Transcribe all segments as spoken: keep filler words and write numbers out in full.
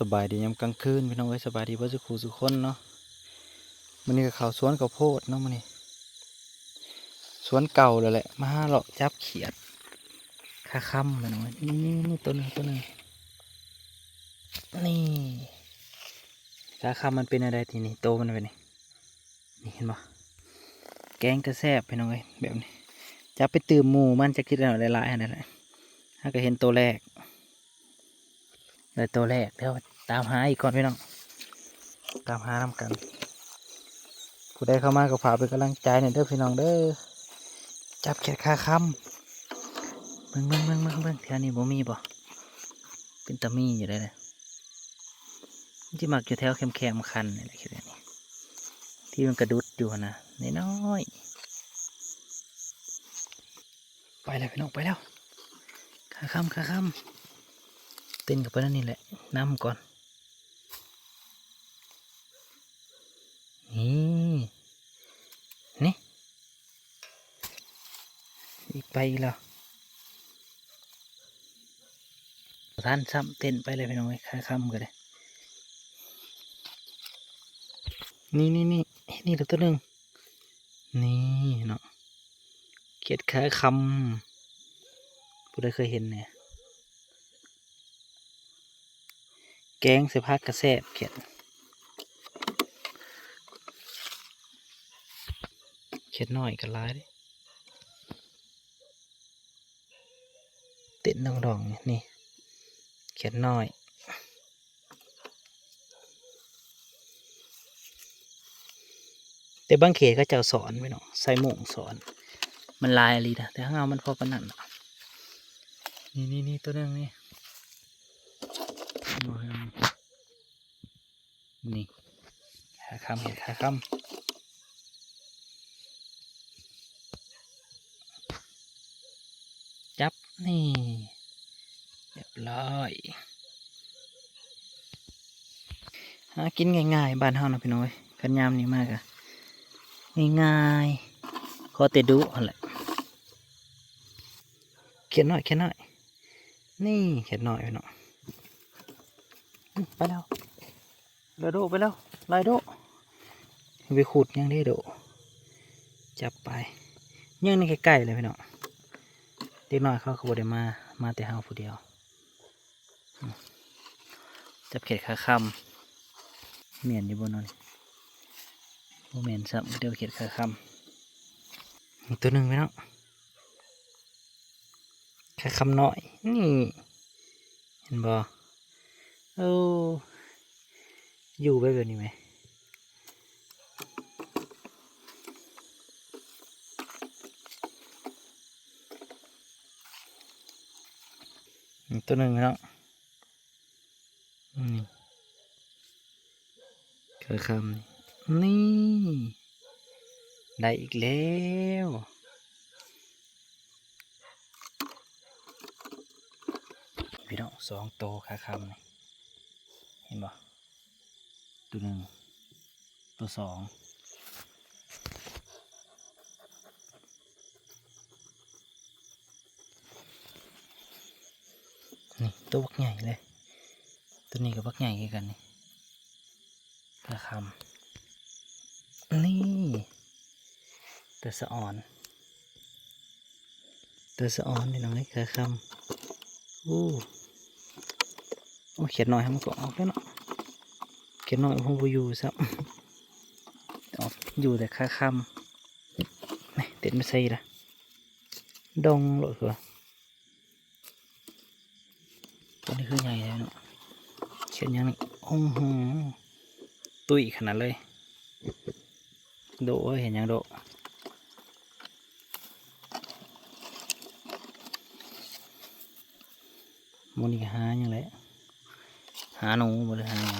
สบายดียามกลางคืนพี่น้องเอ้ย สบายดีเบิดสุขสุขคนเนาะ มื้อนี้ก็เข้าสวนข้าวโพดเนาะ มื้อนี้สวนเก่าแล้วแหละ มาหาเลาะจับเขียด ขาคำพี่น้องเอ้ย นี่นี่นี่ ตัวหนึ่ง ตัวหนึ่ง นี่ ขาคำมันเป็นอะไรทีนี้ โตมันเป็นนี่ นี่เห็นบ่ แกงกระแซบพี่น้องเอ้ย แบบนี้ จับไปตื่มหมู่มัน จะคิดเอาหลายๆอันนั่นแหละ หาก็เห็นตัวแรก ได้ตัวแรก เดี๋ยวตามหาอีกก่อนพี่น้อง ตามหานำกัน ผู้ใดเข้ามาก็ฝากเป็นกำลังใจหน่อยเด้อพี่น้องเด้อ จับเขียดขาคำ เบิ่งเบิ่งเบิ่งเบิ่งเบิ่ง แถวนี้บ่มีบ่ เป็นตามีอยู่ได้เลย ที่มักอยู่แถวแคมๆคันนี่แหละ เขียดนี่ ที่มันกระดุดอยู่หั่นนะ น้อยๆ ไปแล้วพี่น้อง ไปแล้ว ขาคำ ขาคำ เต้นกับไปนั่นนี่แหละ นำก่อน นี่ นี่ อีกไปอีกแล้ว ท่านซ้ำเต้นไปเลยพี่น้องเอ้ย ขาคำก็ได้ นี่นี่นี่ นี่เหลือตัวหนึ่ง นี่เนาะ เขียดขาคำ ผู้ใดเคยเห็นเนี่ย แกงใส่ผักกระแซบ เขียด เขียดน้อยก็หลายเด้ เต้นดองๆนี่ นี่ เขียดน้อย แต่บางเขตเขาเจ้าสอนพี่น้อง ใส่โม่งสอน มันหลายอีหลีนะ แต่ของเฮามันพอปานนั้นน่ะ นี่นี่นี่ ตัวหนึ่งนี่ นี่ ขาคำ เห็ดขาคำ จับ นี่ เรียบร้อย หากินง่ายๆบ้านเฮานะพี่น้องเอ้ย คันยามนี้มากอะง่ายๆ ขอแต่ดุหั่นแหละ เขียดน้อย เขียดน้อย นี่เขียดน้อยพี่น้อง อืม ไปแล้ว แล้วโดดไปแล้ว ไล่โดด ไปขุดยังได้โดด จับไป ยังในใกล้ๆเลยพี่น้อง เด็กน้อยเขาก็บ่ได้มา มาแต่เฮาผู้เดียว อืม จับเขียดขาคำ แม่นอยู่บ่เนาะนี่ บ่แม่นซ้ำ เดี๋ยวเขียดขาคำ อีกตัวหนึ่งพี่น้อง ขาคำน้อย นี่ เห็นบ่ โอ้ อยู่ไว้แบบนี้ไหม อีกตัวหนึ่งพี่น้อง นี่ ขาคำนี่ นี่ ได้อีกแล้ว พี่น้อง สองโตขาคำนี่ เห็นบ่ ตัวหนึ่ง ตัวสอง นี่ ตัวบักใหญ่เลย ตัวนี้ก็บักใหญ่คือกันนี่ ขาคำ นี่ ตัวสะออน ตัวสะออนพี่น้องเอ้ย ขาคำ อู้ โอ้ เขียดน้อยมันก็ออกแล้วเนาะ เขียดน้อยมันบ่อยู่ซ้ำ ออกอยู่แต่ขาคำ นี่ เต้นมาใส่ละ ดองโลดคือว่า ตัวนี้คือใหญ่เลยเนาะ เขียดยังนี่ โอ้โห ตุ้ยขนาดเลย โดเอ้ย เห็นยังโด มื้อนี้ก็หาหยังแหละ หาหนูบ่ได้หาหยัง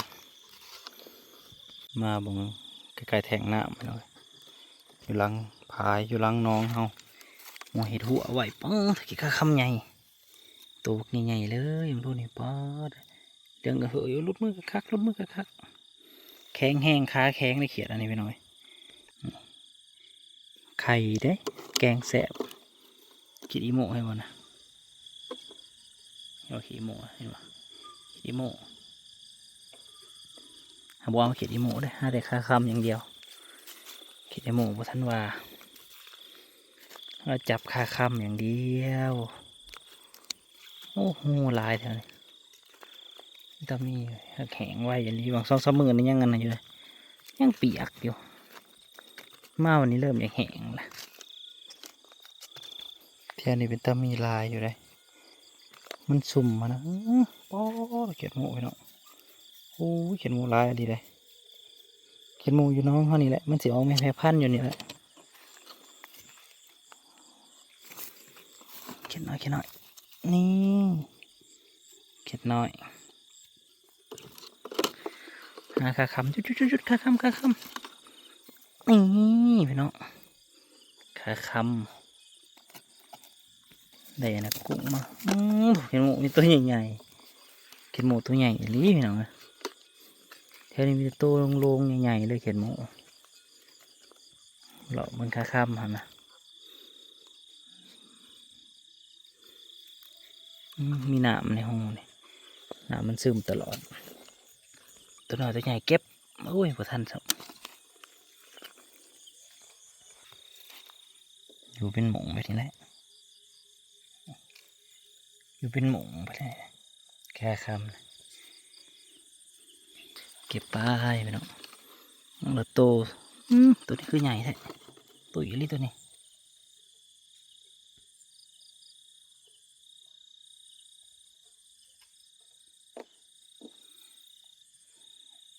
มาเบิ่งใกล้ๆแท้งน้ำพี่น้อง อยู่หลังผาย อยู่หลังหนองเฮา หัวเห็ดหัวไว้ ป๊าด ขี้ข้าคำใหญ่ ตัวบักใหญ่ๆเลย ดูนี่ ป๊าด เรื่องกระเหยอยู่ หลุดมือคักๆ หลุดมือคักๆ แข็งแฮง ขาแข็งเลยเขียดอันนี้พี่น้องเอ้ย ไข่เด้ แกงแซ่บ กินอีโม่ให้บ่นะ เอาขี้โม่เห็นบ่ ขี้โม่ หาบ่เอาเขียดอีหมูเด้อ หาแต่คาคำอย่างเดียว เขียดอีหมูบ่ทันว่า เราจับคาคำอย่างเดียว โอ้โห หลายแถวนี้ แต่มีแห้งไว้อย่างนี้ บางสองสามมื้อนี่ยังอันนั้นอยู่เลย ยังเปียกอยู่ มาวันนี้เริ่มอยากแห้งแล้ว แถวนี้เป็นตามีหลายอยู่เลย มันซุ่มมานะ อื้อ ป๊อด เขียดหมูพี่น้อง โอ้ย เขียดหมูหลายดีเลย เขียดหมูอยู่หนองเฮานี่แหละ มันสิออกแม่แพร่พันธุ์อยู่นี่แหละ เขียดน้อย เขียดน้อย นี่ เขียดน้อย หาคาคำ จุดจุดจุดจุด คาคำ คาคำ นี่พี่น้อง คาคำ ได้นะ กุ้งมา อืม เขียดหมูมีตัวใหญ่ๆ เขียดหมูตัวใหญ่อีหลีพี่น้องเอ้ย แถวนี้มีแต่ตัวโลงๆ ใหญ่ๆ เลย เขียดหมู เลาะเบิ่งคาคำหั่นนะ อืม มีน้ำในห้องนี่ น้ำมันซึมตลอด ตัวน้อยตัวใหญ่เก็บ โอ้ย บ่ทันซ้ำ อยู่เป็นหม่องไปนี่แหละ อยู่เป็นหม่องไปเลย แค่คำนะ เก็บไปพี่น้อง ละโต อืม ตัวนี้คือใหญ่แท้ ตัวอีหลีตัวนี้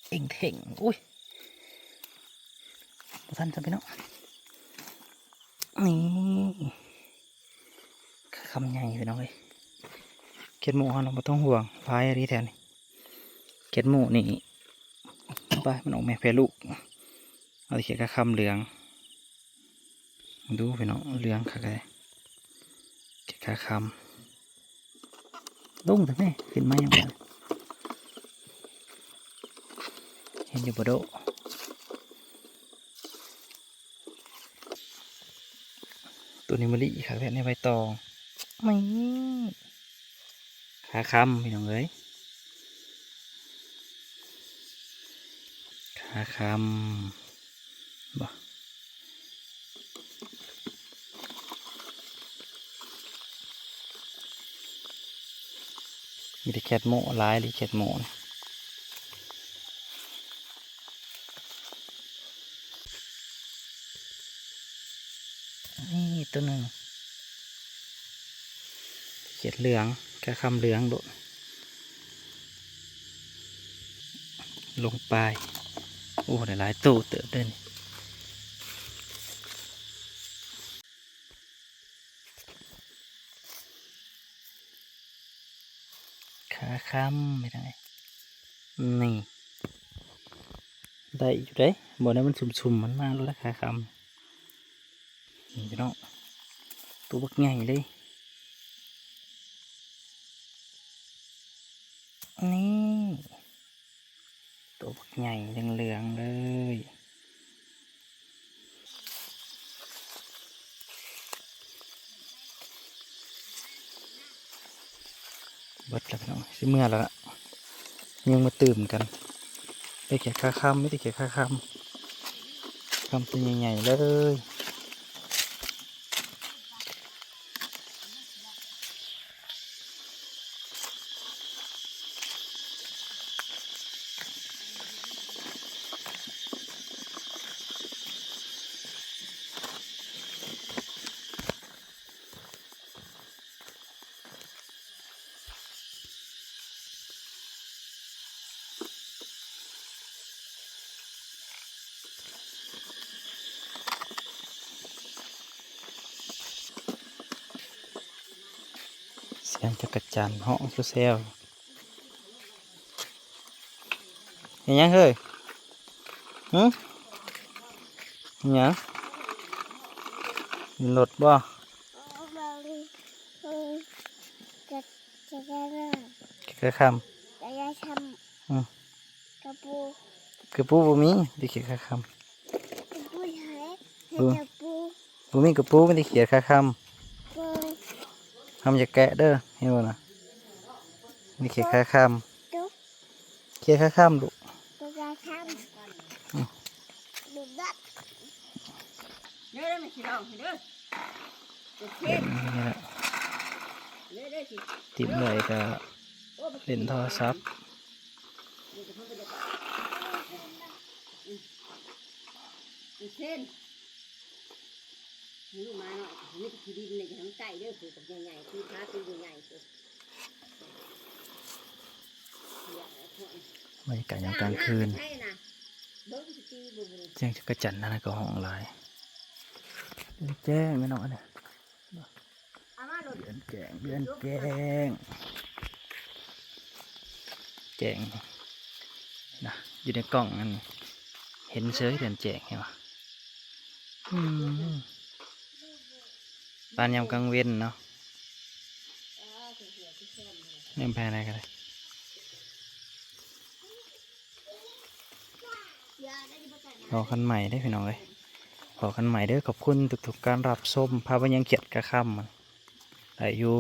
เอ็งเถ่ง อุ้ย บ่ทันซ้ำพี่น้อง นี่ คาคำใหญ่พี่น้องเอ้ย เขียดหมูเฮาเนาะ บ่ต้องห่วง หลายอีหลีแถวนี้ เขียดหมูนี่ ไป มันออกแม่แพร่ลูก เอาแต่เขียดคาคำเหลือง ดูพี่น้อง เหลืองคักเลย เขียดคาคำ ลงแต่แม่ ขึ้นมายังไง เห็นอยู่บ่โดะ ตัวนี้มะลิค่ะ แพะในใบตอง นี่ คาคำพี่น้องเอ้ย คาคำ บ่ มีแต่เขียดหมูหลายเลย เขียดหมูนะ นี่ตัวหนึ่ง เขียดเหลือง คาคำเหลืองโดด ลงไป โอ้ ได้หลายโตเติบเลยนี่ คาคำไม่ได้ นี่ ได้อยู่เด้ บ่ได้มันซุ่มๆ มันมากแล้วคาคำ นี่พี่น้อง ตัวบักใหญ่เลย นี่ ตัวบักใหญ่เหลืองๆ เลย เบิดแล้วพี่น้อง สิเมื่อแล้วล่ะ ยังมาตื่มกัน ได้เขียดคาคำ ไม่ได้เขียดคาคำ คำตัวใหญ่ๆ เลย เสียงจักจั่นฮ้องแซวๆ เห็นยังเฮ้ย หึ เห็นยัง มีรถบ่ จะ จะได้เริ่ม เขียดคาคำ จะได้ทำ อืม กระปู กระปูบ่มี ได้เขียดคาคำ กระปูใช้ อืม กระปู บ่มีกระปู มีแต่เขียดคาคำ ปู ทำอย่าแกะเด้อ เห็นบ่นะ มีเขียดคาคำ ตุ๊ก เขียดคาคำลูก ตุ๊กตาค เด้อแม่สิลองให้เด้อ โอเค เล่นนี่แหละ เด้อเด้อสิ ติดเลยก็เล่นโทรศัพท์ เดี๋ยวจะเพิ่งไปเดี๋ยวอืมอืมเช่นลูกหมาหน่อยมีแต่ขี้ดินเลยจะทั้งไก่เด้อคือกับใหญ่ๆคือขาตัวใหญ่ๆคือ บรรยากาศยามกลางคืน ใช่นะเบิ่งสิตีบุญเลย เสียงจักจั่นนั่นก็ฮ้องหลาย แจ้งแม่น้องอันนี้ เอามาโลด เดือนแจ้งเดือนแจ้งแจ้งนะอยู่ในกล้องนั่นเห็นเฉยเดือนแจ้งเห็นปะอืมปานยามกลางเว้นเนาะเริ่มแพ้อะไรกันเลย พอกันใหม่ได้อพี่น้องเอ้ยพอกันใหม่เด้อขอบคุณทุกๆการรับชมพาไปยังเขียดกระค่ำมันได้อยู่